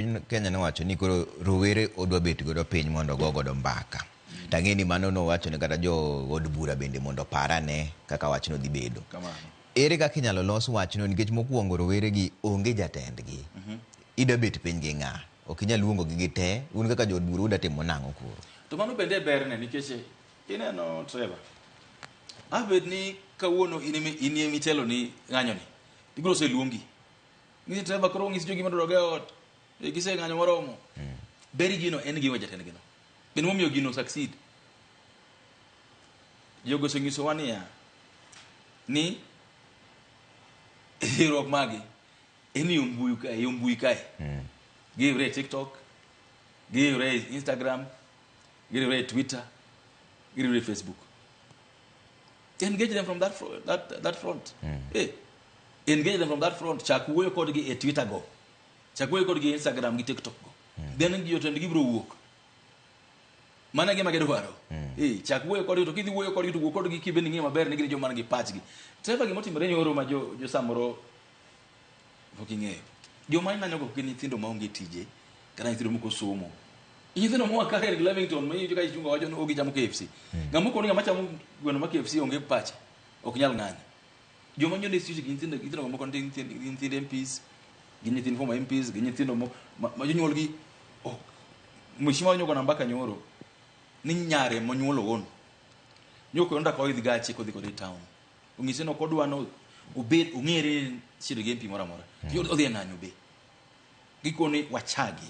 Piny Kenya nowacho ni koro rowere odwa bet godo piny mondo ogo godo mbaka. To ang'e ni mano nowacho ne kata jo od bura bende mondo opar ane kaka wachno dhi bedo. Kamano. Ere kaka inyalo los wachno nikech mokwongo rowere gi onge jatendgi. Idwa bet piny gi ng'a? Ok inyal luongo gi gite. Un kaka jo od bura udwa timo nang'o koro? To mano bende e berne nikech ineno Trevor, abed ni kawuono in ema itelo ni ng'anyo ni, ibiro oseluongi. Ni Trevor koro ong'is jogi madwaro e ot. E giseng'anyo moromo. Ber gino en giwe jatendgi no. Bende momiyo gino succeed. Jogo osenyisowa niya ni riwruok magi en e mbui kae, e mbui kae. Giyudre e TikTok, giyudre e Instagram, giyudre e Twitter, giyudre e Facebook. Engage them from that front. Engage them from that front. Chak wuoyo kodgi e Twitter go. Chak wuoyo kodgi e Instagram gi TikTok go. Then jotendgi biro wuok. Mano e gima gidwaro. Chak wuoyo kodgi to kidhi wuoyo kodgi to wuo kodgi kibende ing'eyo maber ni gin joma nigi pachgi. Trevor, gima otimore nyoro ma jo samoro pok ing'eyo. Joma ing'anyo go gin nyithindo maonge tije kata nyithindo mok osomo. Nyithindo moa Karen gi Lavington ma iwinjo ka Ichunga wacho ni ogi chamo KFC. Ng'ama okoni ng'ama chamo gweno ma KFC onge pache ok nyal ng'anyo. Joma nyono e street gi nyithindo moko nitie nyithind MPs, gi nyithind former MPs, gi nyithindo ma jonyuolgi ok. Mheshimiwa nyogo mbaka nyoro ni nyare monyuolo wuon. Nyoko onda ko idh gache kodhi kode e town. Onyise ni ok odwa no obed ong'ere ni chido gi MP moro amora. Odhi e ng'anyo be. Gikoni wachagi.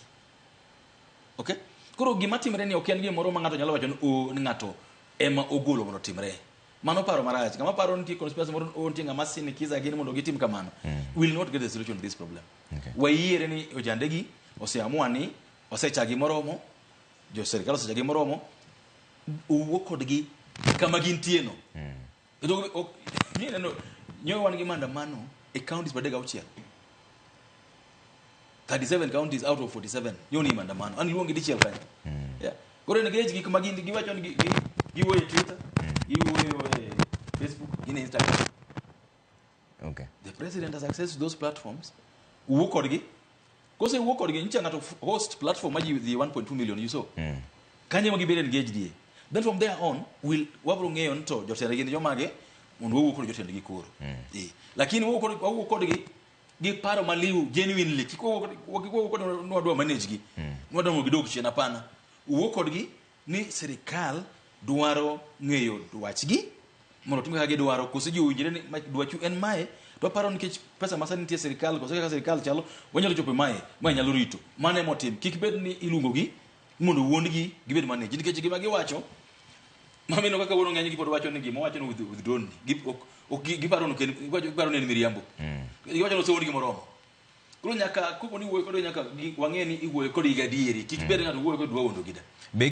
Okay? Koro gima timre ni ok en gimoro ma ng'ato nyalo wacho ni o ni ng'ato ema ogolo mondo otimre. Mano paro marach. Ng'ama paro nitie conspiracy moro o nitie ng'ama sinikiza gini mondo gitim kamano. Will not get the solution to this problem. Wayiere ni ojandegi oseamua ni osechagi moromo, jo sirkal osechagi moromo, owuo kodgi kama gintie no. Neno, nyoyo wan gi maandamano e counties 36. 37 counties out of 47 nyo ni maandamano. An luongi dichiel kanyo. Yeah. Koro engage gik ma gin giwacho ni giwuoyo e Twitter, giwuoyo e Facebook, gin e Instagram. The president has access to those platforms. Wuo kodgi. Kose wuo kodgi, nyicha ng'ato host platform ma ji dhi 1.2 million, you saw. Kanyo ema gibedo engaged ye. Then from there on, we'll wabro ng'eyo ni to jotendgi gin jomage mondo wawuo kod jotendgi koro. Lakini wawuo kodgi gi paro maliw genuinely. Kik wawuo kodgi ni wadwa manage gi. Ni wadwa mondo gidog chien, hapana. Wuo kodgi ni sirikal dwaro ng'eyo dwachgi mondo otim kaka gidwaro, kose ji owinjre ni dwachu en mae to aparo nikech pesa ma sani nitie e sirikal kose kaka sirikal chalo wanyalo chopo e mae nyalo rito mano ema otim. Kik bed ni iluongogi mondo wuondgi gibed manage nikech gima giwacho mamino kaka wuono ng'eny gi pod wacho ni gima wacho ni withdrawn ni ok giparo ni giparo ni en miriambo. Giwacho ni osewuondgi moromo. Koro nyaka kopo ni iwuoyo kodgi nyaka wang'e ni iwuoyo kodgi gadieri. Kik bed ni ng'ato wuoyo kod dwa wuondo gi da.